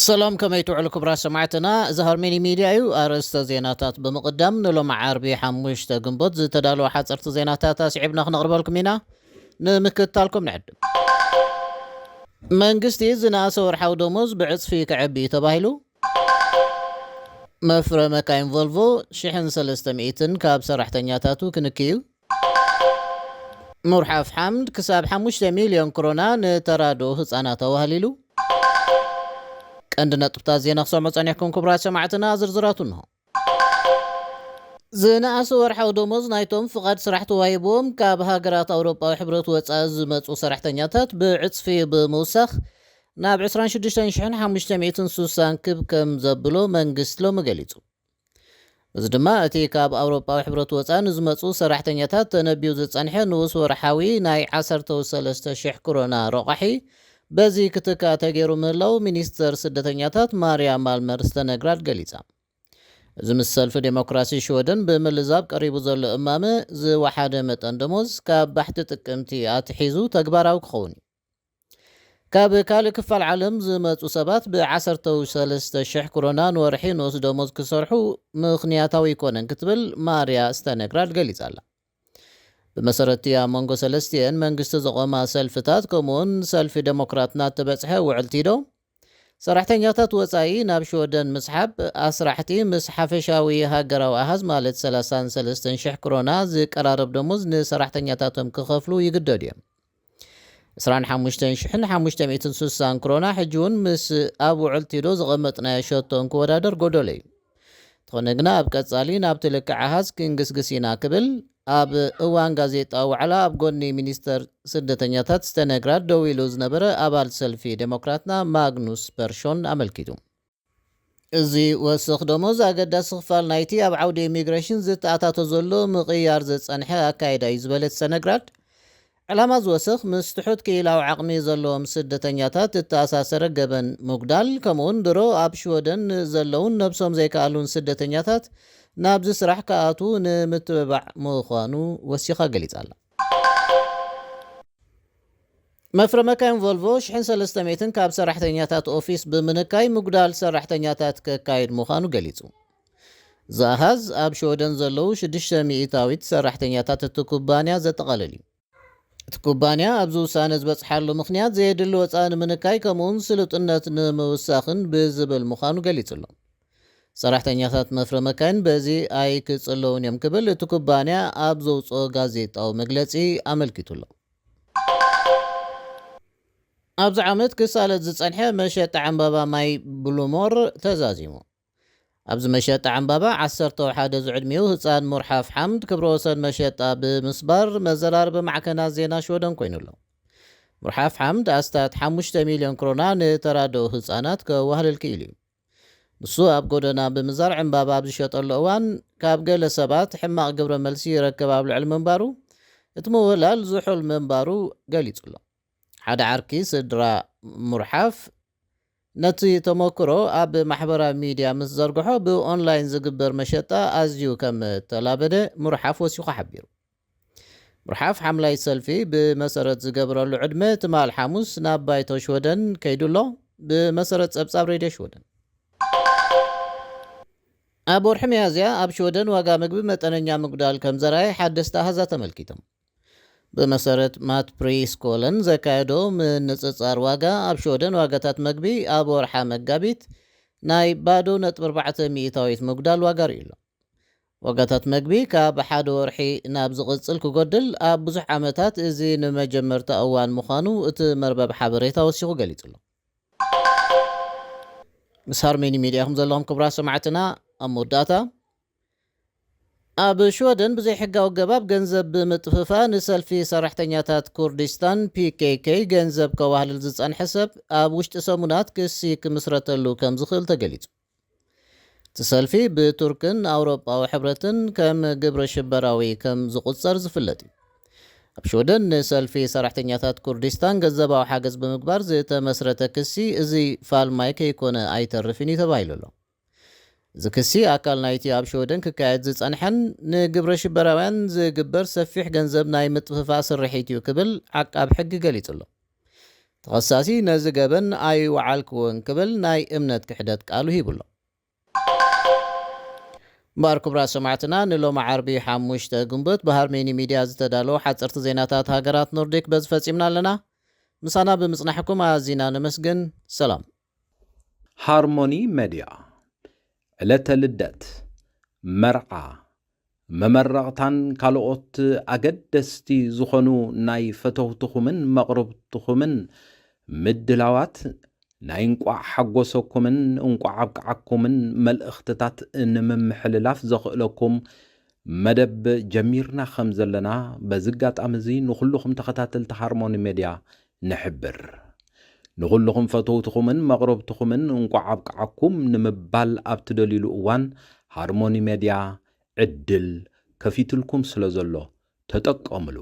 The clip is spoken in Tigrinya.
ሰላም፣ ከመይ ትውዕሉ ክቡራት ሰማዕትና? እዚ ሃርሜኒ ሚድያ እዩ። ኣርእስተ ዜናታት ብምቕዳም፣ ንሎሚ ዓርቢ ሓሙሽተ ግንቦት ዝተዳለወ ሓፀርቲ ዜናታት ኣስዒብና ክነቕርበልኩም ኢና። ንምክትታልኩም ንዕድም። መንግስቲ ዝነኣሰ ወርሓዊ ደሞዝ ብዕፅፊ ከዕቢ እዩ ተባሂሉ። መፍረ መካይን ቮልቮ ሽሕን ሰለስተ ሚእትን ካብ ሰራሕተኛታቱ ክንክይ እዩ። ሙርሓፍ ሓምድ ክሳብ ሓሙሽተ ሚልዮን ክሮና ንተራድኦ ህፃናት ኣዋህሊሉ። ቀንዲ ነጥብታት ዜና ክሰምዑ ጸኒሕኩም ክቡራት ሰማዕትና፣ ዝርዝራቱ እንሆ። ዝነኣሰ ወርሓዊ ደሞዝ ናይቶም ፍቓድ ስራሕ ተዋሂብዎም ካብ ሃገራት ኣውሮጳዊ ሕብረት ወጻኢ ዝመጹ ሰራሕተኛታት ብዕጽፊ ብምውሳኽ ናብ ዕስራን ሽዱሽተን ሽሕን ሓሙሽተ ሚእትን ስሳን ክብ ከም ዘብሎ መንግስቲ ሎሚ ገሊጹ። እዚ ድማ እቲ ካብ ኣውሮጳዊ ሕብረት ወጻኢ ንዝመጹ ሰራሕተኛታት ተነቢዩ ዝጸንሐ ንኡስ ወርሓዊ ናይ ዓሰርተ ሰለስተ ሽሕ ክሮና ረቋሒ በዚ ክትካእ ተገይሩ ምህላው ሚኒስተር ስደተኛታት ማርያ ማልመር ስተነግራድ ገሊጻ። እዚ ምስ ሰልፊ ዴሞክራሲ ሽወደን ብምልዛብ ቀሪቡ ዘሎ እማመ ዝወሓደ መጠን ደሞዝ ካብ ባሕቲ ጥቅምቲ ኣትሒዙ ተግባራዊ ክኸውን እዩ። ካብ ካልእ ክፋል ዓለም ዝመጹ ሰባት ብ ዓሰርተ ሰለስተ ሽሕ ክሮና ንወርሒ ንኡስ ደሞዝ ክሰርሑ ምኽንያታዊ ኣይኮነን ክትብል ማርያ ስተነግራድ ገሊጻ ኣላ። ብመሰረት እቲ ኣብ መንጎ ሰለስቲአን መንግስቲ ዘቖማ ሰልፍታት ከምኡውን ሰልፊ ዴሞክራትና እተበጽሐ ውዕል ቲዶ፣ ሰራሕተኛታት ወጻኢ ናብ ሽወደን ምስሓብ ኣስራሕቲ ምስ ሓፈሻዊ ሃገራዊ ኣሃዝ ማለት ሰላሳን ሰለስተን ሽሕ ክሮና ዝቀራረብ ደሞዝ ንሰራሕተኛታቶም ክኸፍሉ ይግደዱ እዮም። ዕስራን ሓሙሽተን ሽሕን ሓሙሽተ ሚእትን ስሳን ክሮና ሕጂ እውን ምስ ኣብ ውዕል ቲዶ ዘቐመጥናዮ ሸቶ እንክወዳደር ጎደሎ እዩ። እንተኾነ ግና ኣብ ቀጻሊ ናብቲ ልክዕ ኣሃዝ ክንግስግስ ኢና ክብል ኣብ እዋን ጋዜጣዊ ዋዕላ ኣብ ጎኒ ሚኒስተር ስደተኛታት ስተነግራድ ደው ኢሉ ዝነበረ ኣባል ሰልፊ ዴሞክራትና ማግኑስ ፐርሾን ኣመልኪቱ። እዚ ወስኽ ደሞዝ ኣገዳሲ ክፋል ናይቲ ኣብ ዓውዲ ኢሚግሬሽን ዝተኣታቶ ዘሎ ምቕያር ዝጸንሐ ኣካይዳ እዩ ዝበለት ስተነግራድ፣ ዕላማ ዝወስኽ ምስ ትሑት ክኢላዊ ዓቕሚ ዘለዎም ስደተኛታት እተኣሳሰረ ገበን ምጉዳል፣ ከምኡውን ድሮ ኣብ ሽወደን ዘለውን ነብሶም ዘይከኣሉን ስደተኛታት ናብዚ ስራሕ ክኣትዉ ንምትብባዕ ምዃኑ ወሲኻ ገሊጻ ኣላ። መፍረ መካይን ቮልቮ ሽሕን ሰለስተ ሚእትን ካብ ሰራሕተኛታት ኦፊስ ብምንካይ ምጉዳል ሰራሕተኛታት ከካይድ ምዃኑ ገሊጹ። እዚ ኣሃዝ ኣብ ሽወደን ዘለዉ ሽዱሽተ ሚእታዊት ሰራሕተኛታት እቲ ኩባንያ ዘጠቓልል እዩ። እቲ ኩባንያ ኣብዚ ውሳነ ዝበጽሓሉ ምኽንያት ዘየድሊ ወጻኢ ንምንካይ ከምኡውን ስሉጥነት ንምውሳኽን ብዝብል ምዃኑ ገሊጹ ኣሎ። ሰራሕተኛታት መፍረ መካይን በዚ ኣይክጽለውን እዮም ክብል እቲ ኩባንያ ኣብ ዘውጽኦ ጋዜጣዊ መግለጺ ኣመልኪቱ ኣሎ። ኣብዚ ዓመት ክሳለጥ ዝጸንሐ መሸጣ ዕምባባ ማይ ብሉሞር ተዛዚሙ። ኣብዚ መሸጣ ዕምባባ ዓሰርተ ሓደ ዝዕድሚኡ ህጻን ሙርሓፍ ሓምድ ክብረ ወሰን መሸጣ ብምስባር መዘራረቢ ማዕከናት ዜና ሽወደን ኮይኑ ኣሎ። ሙርሓፍ ሓምድ ኣስታት ሓሙሽተ ሚልዮን ክሮና ንተራድኦ ህጻናት ከዋህልል ክኢሉ እዩ። ንሱ ኣብ ጎደና ብምዛር ዕምባባ ኣብ ዝሸጠሉ እዋን ካብ ገለ ሰባት ሕማቕ ግብረ መልሲ ይረክብ ኣብ ልዕሊ ምንባሩ እቲ ምውህላል ዝሑል ምንባሩ ገሊጹ ኣሎ። ሓደ ዓርኪ ስድራ ሙርሓፍ ነቲ ተመክሮ ኣብ ማሕበራዊ ሚድያ ምስ ዘርግሖ ብኦንላይን ዝግበር መሸጣ ኣዝዩ ከም እተላበደ ሙርሓፍ ወሲኹ ሓቢሩ። ሙርሓፍ ሓምላይ ሰልፊ ብመሰረት ዝገበረሉ ዕድመ ትማል ሓሙስ ናብ ባይቶ ሽወደን ከይዱ ኣሎ። ብመሰረት ጸብጻብ ሬድዮ ሽወደን ኣብ ወርሒ ሚያዝያ ኣብ ሽወደን ዋጋ ምግቢ መጠነኛ ምጉዳል ከም ዘርኣየ ሓደስቲ ኣሃዛት ኣመልኪቶም። ብመሰረት ማት ፕሪስ ኮለን ዘካየዶ ምንጽጻር ዋጋ ኣብ ሽወደን ዋጋታት መግቢ ኣብ ወርሓ መጋቢት ናይ ባዶ ነጥቢ ኣርባዕተ ሚእታዊት ምጉዳል ዋጋ ርእዩ ኣሎ። ዋጋታት መግቢ ካብ ሓደ ወርሒ ናብ ዝቕጽል ክጎድል ኣብ ብዙሕ ዓመታት እዚ ንመጀመርታ እዋን ምዃኑ እቲ መርበብ ሓበሬታ ወሲኹ ገሊጹ ኣሎ። ምስ ሃርሜኒ ሚድያ ኢኹም ዘለኹም ክቡራት ሰማዕትና። ኣብ መወዳእታ ኣብ ሽወደን ብዘይሕጋዊ ኣገባብ ገንዘብ ብምጥፍፋ ንሰልፊ ሰራሕተኛታት ኩርዲስታን ፒ ኬ ኬ ገንዘብ ከዋህልል ዝጸንሐ ሰብ ኣብ ውሽጢ ሰሙናት ክሲ ክምስረተሉ ከም ዝኽእል ተገሊጹ። እቲ ሰልፊ ብቱርክን ኣውሮጳዊ ሕብረትን ከም ግብረ ሽበራዊ ከም ዝቑጸር ዝፍለጥ እዩ። ኣብ ሽወደን ንሰልፊ ሰራሕተኛታት ኩርዲስታን ገንዘባዊ ሓገዝ ብምግባር ዝተመስረተ ክሲ እዚ ፋልማይ ከይኮነ ኣይተርፍን እዩ ተባሂሉ ኣሎ። እዚ ክሲ ኣካል ናይቲ ኣብ ሽወደን ክካየድ ዝጸንሐን ንግብረ ሽበራውያን ዝግበር ሰፊሕ ገንዘብ ናይ ምጥፍፋእ ስርሒት እዩ ክብል ዓቃብ ሕጊ ገሊጹ ኣሎ። እቲ ተኸሳሲ ነዚ ገበን ኣይወዓልክዎን ክብል ናይ እምነት ክሕደት ቃሉ ሂቡ ኣሎ። እምበኣር ክቡራት ሰማዕትና፣ ንሎሚ ዓርቢ ሓሙሽተ ግንቦት ብሃርሜኒ ሚድያ ዝተዳለወ ሓፀርቲ ዜናታት ሃገራት ኖርዲክ በዚ ፈፂምና ኣለና። ምሳና ብምፅናሕኩም ኣዚና ነመስግን። ሰላም። ሃርሞኒ ሜድያ፣ ዕለተ ልደት፣ መርዓ፣ መመረቕታን ካልኦት ኣገደስቲ ዝኾኑ ናይ ፈተውትኹምን መቕርብትኹምን ምድላዋት ናይ እንቋዕ ሓጎሰኩምን እንቋዕ ኣብቅዓኩምን መልእኽትታት ንምምሕልላፍ ዘኽእለኩም መደብ ጀሚርና ከም ዘለና በዚ ኣጋጣሚ እዚ ንኹልኹም ተኸታተልቲ ሃርሞኒ ሜድያ ንሕብር። ንኹልኹም ፈተውትኹምን መቕረብትኹምን እንቋዕ ኣብቅዓኩም ንምባል ኣብ ትደልዩሉ እዋን ሃርሞኒ ሜድያ ዕድል ከፊትልኩም ስለ ዘሎ ተጠቀምሉ።